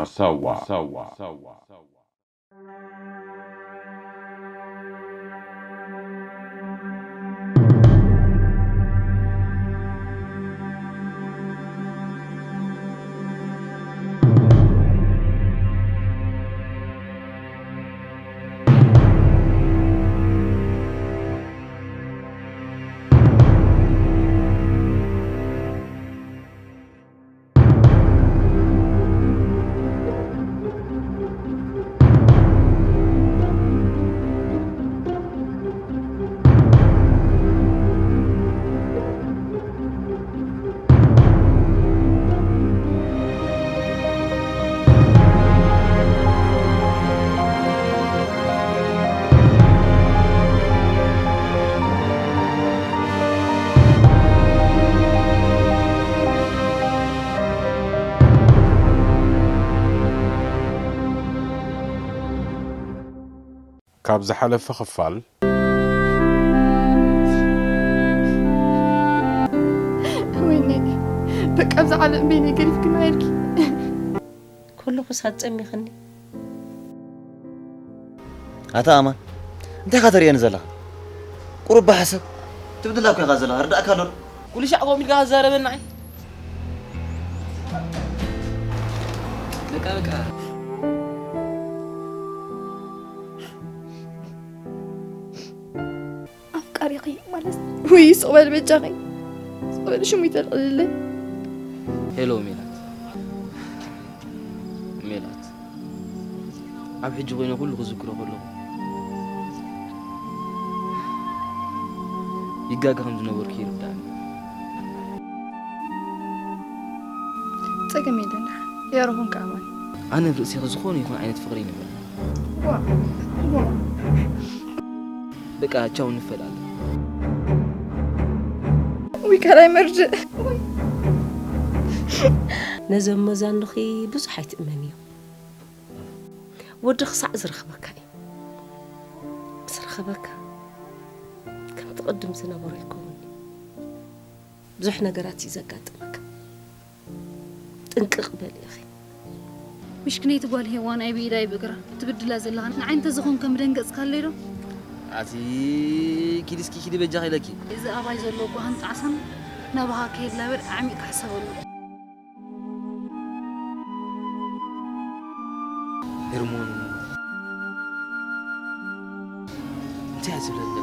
ሳዋ። ካብ ዝሓለፈ ክፋል። ወይኔ፣ በቃ ኣብዚ ዓለም በይነይ ገዲፍክና ኢልኪ። ከለኹስ ኣጸሚኽኒ። ኣታ ኣማን፣ እንታይ ኢኻ ተርእየኒ ዘለኻ? ቁሩብ ብሓሳብ ትብድላ እኮ ኢኻ ዘለኻ፣ ርዳእካ ኣሎ ዶ? ኩሉ ሻዕ ከምኡ ኢልካ ትዛረበኒ ንዓይ? በቃ በቃ። ኣፍቃሪኺ ማለት ውይ ስቕ በል በጃኺ ስቕ በል ሽሙ ይተልዕልለይ። ሄሎ ሜላት፣ ሜላት፣ ኣብ ሕጂ ኮይነ ኩሉ ክዝክሮ ከለኹ ይጋገ ከም ዝነበርኩ ይርዳእኒ። ጸገም የለን። የረኹም ከኣማን። ኣነ ብርእሲኺ ዝኾነ ይኹን ዓይነት ፍቕሪ ይነበረኒ። በቃ ቻው ንፈላለ። ውይ ካልኣይ መርድእ። ነዘም መዛኑኺ ብዙሕ ኣይትእመንዮ። ወዲ ክሳዕ ዝረኽበካ እዩ። ምስ ረኸበካ ከምቲ ቅድም ዝነበሮ ኣይከውን። ብዙሕ ነገራት እዩ ዘጋጥመካ። ጥንቅቕ በል ኢኺ። ምሽክነይቲ ጓል ሄዋን ኣይ ብኢዳ ኣይ ብእግራ ትብድላ ዘለኻ ንዓይ እንተዝኾን ከም ደንገጽካለይ ዶ? ኣቲ ኪዲ እስኪ ኪዲ በጃኺ ኢለኪ። እዚ ኣባይ ዘሎ ጓህን ጣዕሳን ናባኻ ከየላብድ ዓሚቕ ክሕሰበሉ። ሄርሞን እንታይ እያ ዝብለኒ?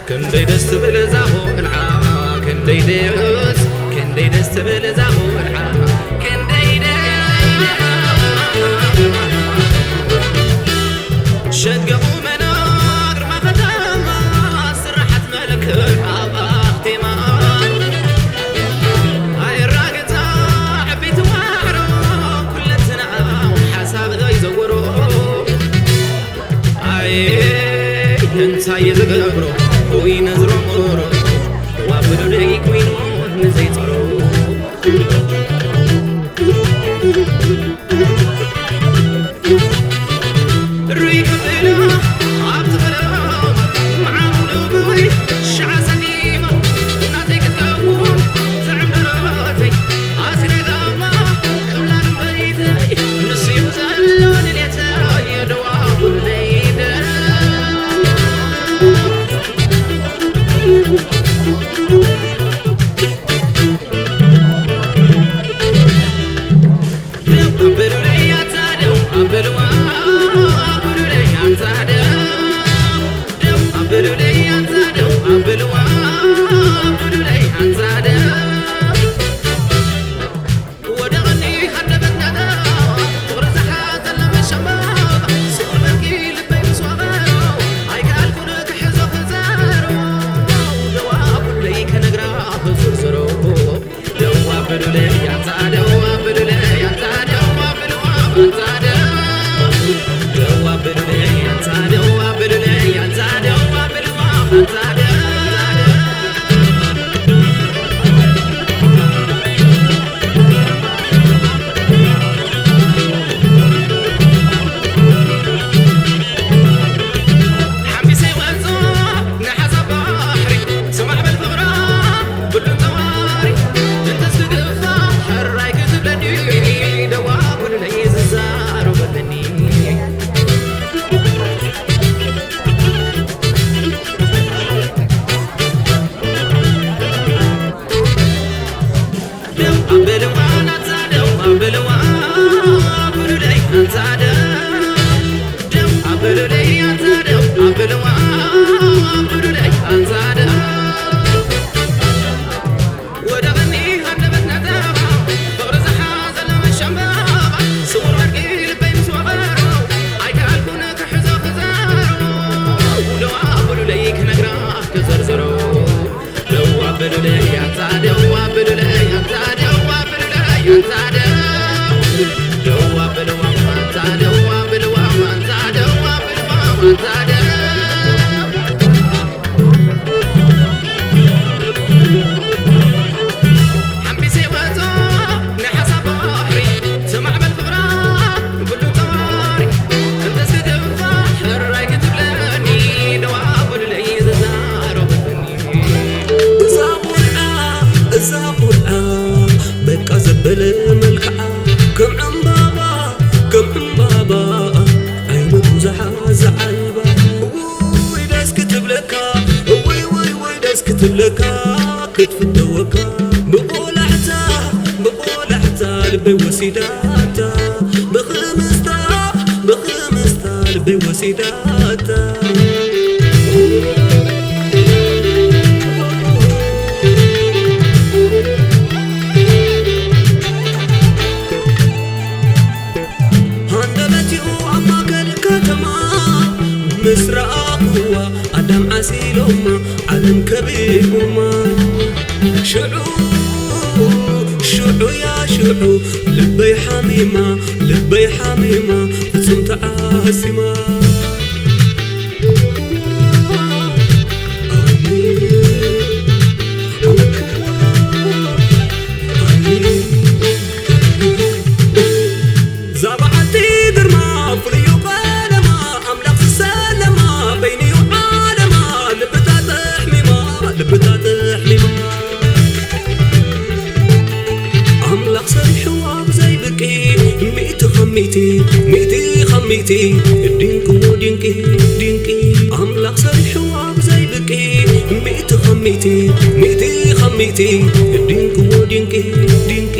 ክንደይ ደስ ትብል እዛ ቆልዓ ክንደይ ደስ ክንደይ ደስ ትብል እዛ ቆልዓ ክንደይ ደስ ሸገቑ መናግር ማኸተማ ስራሓት መለክዕ ኣባኽቴማ ኣይራግታ ዕቤት ዋዕሮ ኩለትና ሓሳብ ዘይዘወሮ ኣይ እንታይ ዝገብሮ ኮይነ ዝረምሮ ዋብዱ ደይ ኮይኑ ንዘይፀሮ ርይ ክፍላ ኣብ ዝፈለማ መዓም ንጉይ ሸዓ ሰኒማ እናተይ ክትከውን ዘዕምረተይ ኣስረጋማ ክብላ ንበይተ እዛ ቆልዓ፣ እዛ ቆልዓ፣ በቃ ዘበለ መልክዓ፣ ከም ዕምባባ፣ ከም ዕምባባ፣ ዓይኑ ብዙሓ ዝዓይባ። እውይ ደስ ክትብለካ፣ እውይ፣ ውይ፣ ውይ ደስ ክትብለካ፣ ክትፍተወካ፣ ብቆላሕታ፣ ብቆላሕታ ልበይ ወሲዳታ፣ ብኽምስታ፣ ብኽምስታ ልበይ ወሲዳታ። ሃንደበትኡ ኣብ ማእከል ከተማ ምስ ረኣኽዋ ኣዳም ዓሲሎማ ዓለም ከቢቦማ። ሽዑ ሽዑ ያ ሽዑ ልበይ ሓሚማ ልበይ ሓሚማ ፍጹም ተዓሲማ። እዛ በዓልቲ ግርማ ፍሉዩ ቀለማ ኣምላኽ ዝሰለማ በይንዩ ዓለማ ልብታ ተሕሚማ ልብታ ተሕሚማ ኣምላኽ ሰሪሕዋ ብዘይ ብቂ ሚእቲ ካብ ሚእቲ ሚእቲ ካብ ሚእቲ ድንቅዎ ድንቂ ድንቂ ኣምላኽ ሰሪሕዋ ብዘይ ብቂ ሚእቲ ካብ ሚእቲ ሚእቲ ካብ ሚእቲ ድንቅዎ ድንቂ ድንቂ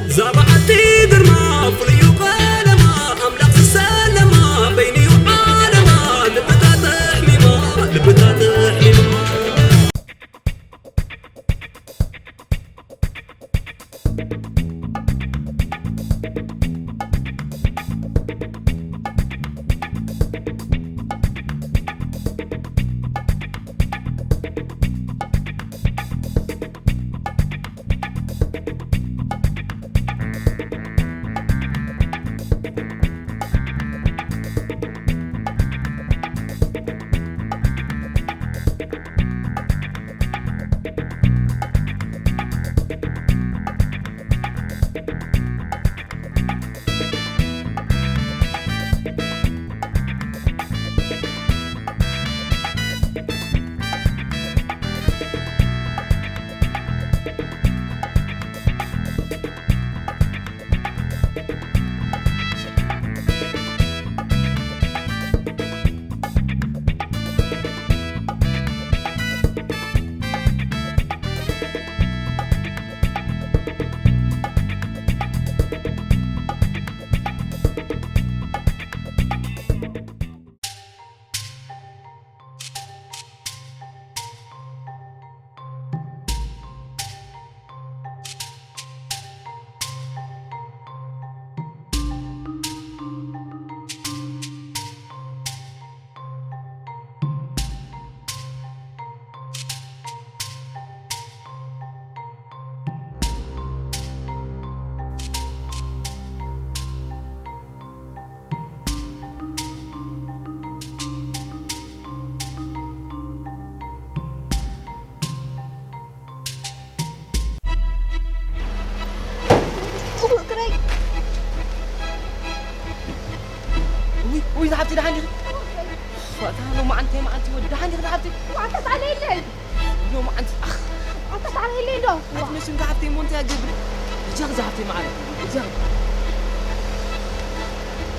እዛ በዓልቲ ግርማ ፍሉዩ ቀለማ ኣምላኽ ዝሰለማ በይንዩ ዓለማ ልብታ ተሕሚማ ልብታ ተሕሚማ። ውይ፣ ውይ፣ ዝሓፍቲ ደሓን ዲኺ? ዋታ ሎማዓንቲ መዓልቲ ወዲ ደሓን ዲኺ ዝሓፍቲ? ዋታ ሳለ የለን። ሎማዓንቲ፣ ኣኽ። ኣታ ሳለ የለን ዶ? ኣቲ መሽን ክሓፍቲ እሞ እንታይ ኣገብር? በጃኺ ዝሓፍቲ መዓል። በጃኺ።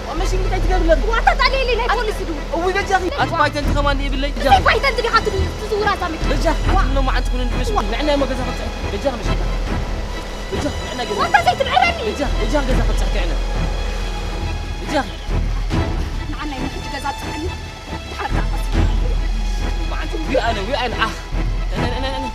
ዋ መሽን እንታይ ትገብር ኣለኺ? ዋታ ሳለ የለን ናይ ፖሊስ ዱ። እውይ በጃኺ። ኣቲ ፋይተን ትኸማን ይብለይ። በጃኺ። ፋይተን ትዲኻ ትዱ ትዝውራ ሳሚ። በጃኺ። ኣቲ ሎማዓንቲ ኩነን መሽን ንዕና እሞ ገዛ ኸብፅሕ። በጃኺ መሽን። በጃኺ ንዕና ገዛ። ዋታ ዘይትብዕረኒ። በጃኺ፣ በጃኺ ገዛ ኸብፅሕ ክዕነ። በጃኺ። ንዓናይ ንሕጂ ገዛ ብፅሐኒ። ድሓር ከኣ ቀስ ኢልና። መዓልቲ ዊኣነ፣ ዊኣነ፣ ኣኽ። እነ፣ እነ፣ እነ።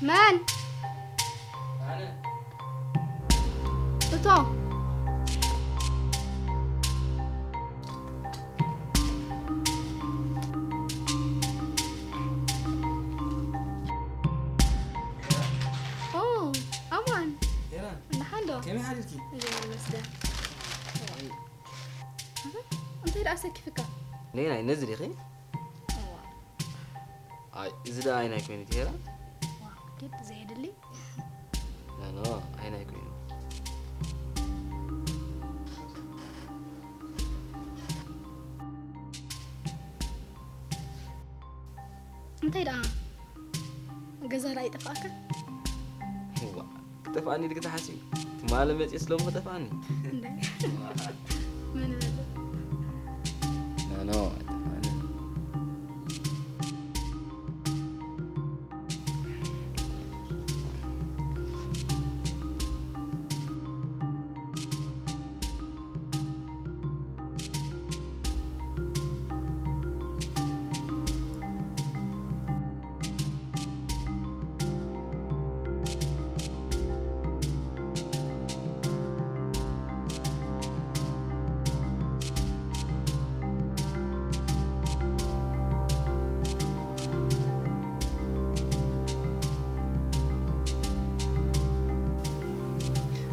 መን? እቶ። ኦ፣ ኣማን። ሄራን፣ ደሓን ዶ? ከመይ ሓዲርኪ? እግዚኣብሔር ይመስገን። እንታይ ደኣ ሰኪፍካ? ነይ ናይ ነዚ ዲኺ? እዋ። ኣይ፣ እዚ ደኣ ኣይናይ ኮይኑ ትሄራ? ዋ፣ ግድ ዘየድሊ። ኖ፣ ኖ፣ ኣይናይ ኮይኑ። እንታይ ደኣ? ገዛ ደኣ ይጠፍኣካ? እዋ፣ ክጠፍኣኒ ድክ ተሓስዩ? ትማሊ መጽኤ ስለ እሞ ክጠፍኣኒ። እንደ? መን በለ? ኖ፣ ኖ፣ ኣይጠፍኣኒ።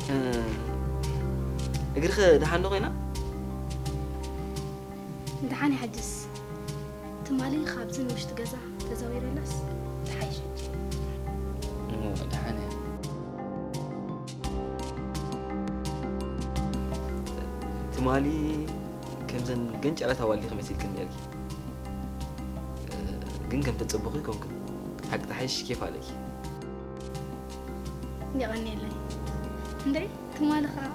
እ፣ እግርኸ ደሓን ዶ ኮይና? ደሓን እያ ሕጅስ። ትማሊ ካብዚ ንውሽጢ ገዛ ተዛዊረላስ ትሓይሽ ሕጂ። እሞ ደሓን እያ። ትማሊ ከምዘን ገንጨላት ኣዋልዲኺ መሲልክኒ ነርኪ። ግን ከም ተጸበኹ ኣይኮንክን። ሓቂ ተሓይሽ ኬፍ ኣለኪ። የቐንየለይ። እንዴ፣ ትማሊ ኸኣ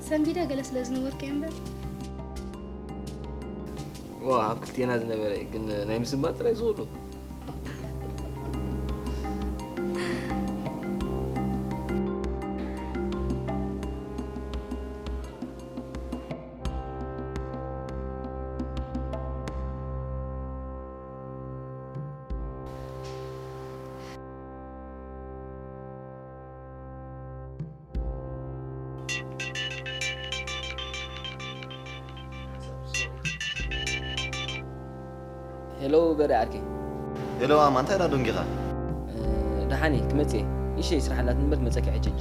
ሰንቢደ ገለ ስለ ዝነበርኩ እየ እምበር። ዋ፣ ኣብ ክልቴና ዝነበረ እዩ፣ ግን ናይ ምስንባጥ ጥራይ ዝኽእሉ። ሄሎ በሪ ዓርከይ። ሄሎ ኣማ፣ እንታይ ደኣ ደንጊኻ? እ፣ ደሓን እየ፣ ክመጽእ እየ። ንእሽተይ ስራሕ ኣላትኒ እምበር ክመጸኪ ሕጂ ሕጂ።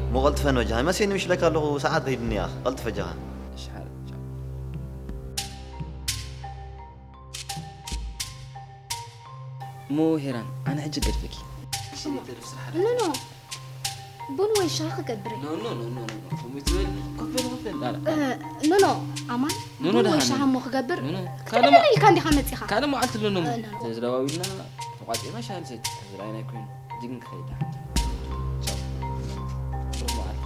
እሞ ቀልጥፈ ንበጃ። ኣይመሴኒ ምሽ ኢለካ ኣለኹ፣ ሰዓት ከይድኒ እያ። ቀልጥፈ ጃኻ። እሺ፣ ሓረ። ቻው። እሞ ሄራን፣ ኣነ ሕጂ ገድፈኪ። ኖ፣ ኖ። ቡን ወይ ሻሂ ክገብር እየ። ኖ፣ ኖ፣ ኖ፣ ኖ፣ ኖ። ከምኡ ትበል፣ ኮፍ በል፣ ኮፍ በል። ላ፣ ላ። እ፣ ኖ፣ ኖ፣ ኣማን፣ ኖ፣ ኖ፣ ቡን ወይ ደሓን ሻሂ እሞ ክገብር፣ ኖ፣ ኖ። ካልእ ካልእ ማ-፣ ኢልካ እንዲኻ መጺኻ። ካልእ መዓልቲ ኣሎ፣ ኖ። እ፣ ኖ፣ ኖ። ተደዋዊልና፣ ተቋጺርና ሻሂ ንሰቲ። ዝረኣይና ኣይኮይኑ። ሕጂ ግን ክኸይድ። ቻው። ብሩኽ መዓልቲ።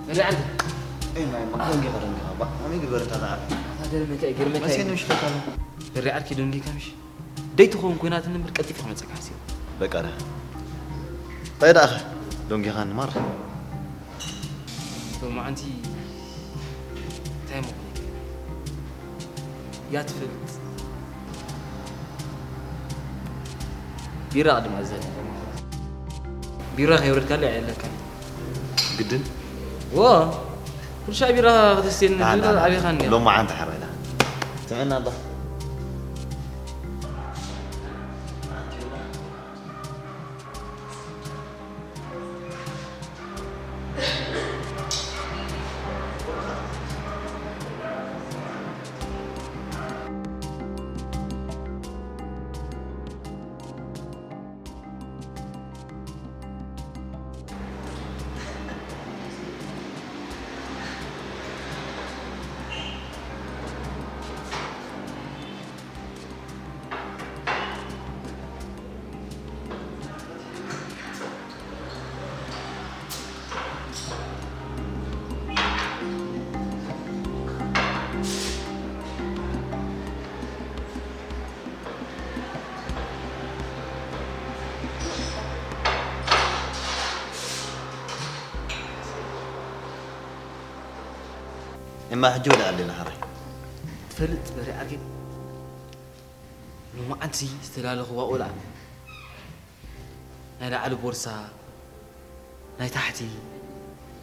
በሪ ዓርከይ። እይ፣ ማይ፣ ማይ፣ ደንጊኻ፣ ደንጊኻ፣ ባ፣ ኣመይ ግበር፣ እንታ ደኣ። ኣታ ገርመካ፣ ገርመካ። መቼ ነው ምሽተካ ነው? በሪ ዓርከይ፣ ደንጊኻ ምሽ? ደይ ትኸውን ኮይናትኒ እምበር ቀልጢፈ ክመጸካ ሓሲበ። በቃ ደኣ። እንታይ ደኣኸ? ደንጊኻኒ ማራ። ሎማዓንቲ እንታይ እሞ ክብል? እያ ትፈልጥ። ቢራ ቅድም ኣዘኒ። ቢራ ከየውረድካለይ ኣየለካን። ግድን? ዎ። ኩሉ ሻዕ ቢራ ከተስትየኒ ና፣ ና፣ ና። ኣቢኻኒ። ሎማዓንቲ ሓራይ ዳ። ስምዕና ኣባ። እማ ሕጂ ወደ ኣለና ሓራይ። ትፈልጥ በሪኣ ግን ሎማዓንቲ ዝተላለኽዋ ቆልዓ ናይ ላዕሊ ቦርሳ፣ ናይ ታሕቲ፣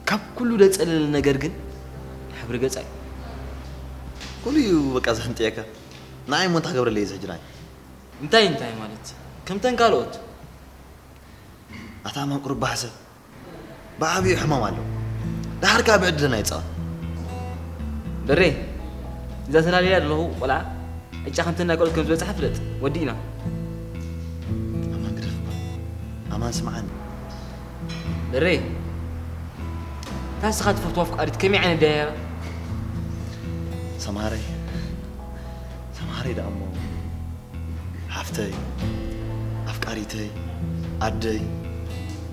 ካብ ኩሉ ደጸለለ ነገር ግን ሕብሪ ገጻ እዩ። ኩሉ እዩ በቃ ዘሕንጥየካ። ንዓይ እሞ እንታይ ክገብረለይ እዚ ሕጂ ንዓይ? እንታይ እንታይ ማለት? ከምተን ካልኦት? ኣታ ማንቁርባ ሕሰብ። ብዓብዩ ሕማም ኣለዎ። ደሓር ከኣ ብዕድልና ይጻወት። በሬ፣ እዛ ተላልያ ዘለኹ ቆልዓ ዕጫ ከምተን ናይ ካልኦት ከም ዝበጽሓ ፍለጥ። ወዲእና። ኣማን ግደፍ እባ። ኣማን ስምዓኒ። በሬ፣ እታ ንስኻ ትፈትዋ ኣፍቃሪት ከመይ ዓይነት ድያ ነይራ? ሰምሃረይ፣ ሰምሃረይ ደኣ እሞ ሓፍተይ፣ ኣፍቃሪተይ፣ ኣደይ፣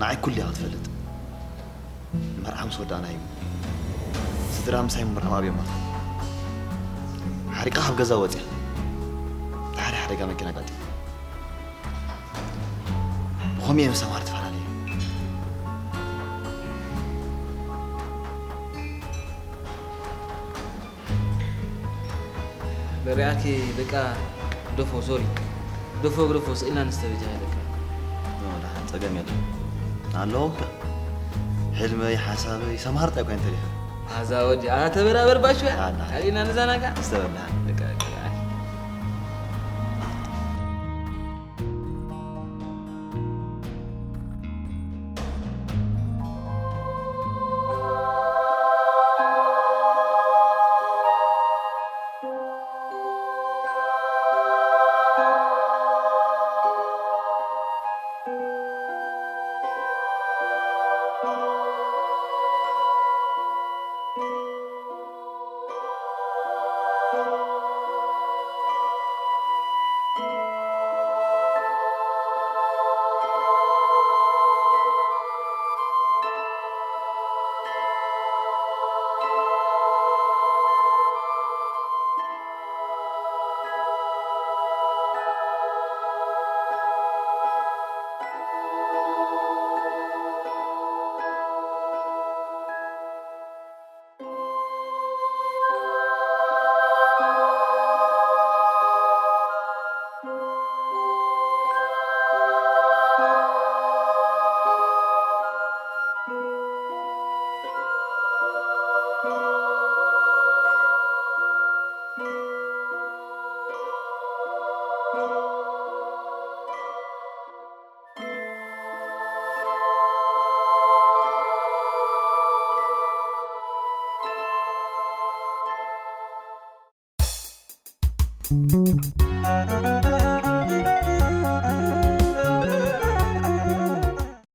ንዓይ ኩሉ እያ ክትፈልጥ። ንመርዓ ምስ ወዳእና እዩ ስድራ ምሳይ ምምርዓው ኣብዮማታ። ሓሪቃ ካብ ገዛ ወፅያ። ድሓር ሓደጋ መኪና ኣጋጢሙ። ብኸምኡ እየ ምስ ሰምሃር ተፈላለየ። በሪኣኪ በቃ ግደፎ፣ ሶሪ። ግደፎ፣ ግደፎ፣ ስኢልና ንስተ በጃ በቃ። ኖ፣ ደሓን ጸገም የለን። ኣለኹ እኮ። ሕልመይ፣ ሓሳበይ፣ ሰምሃር ጥራይ እኮ እንተሊኻ። ኣዛ ወዲ፣ ኣታ ተበራበር ባሽ በል። ኣላ። ካልእና ንዛናጋ። ንስተ በል፣ ደሓን። በቃ፣ በቃ።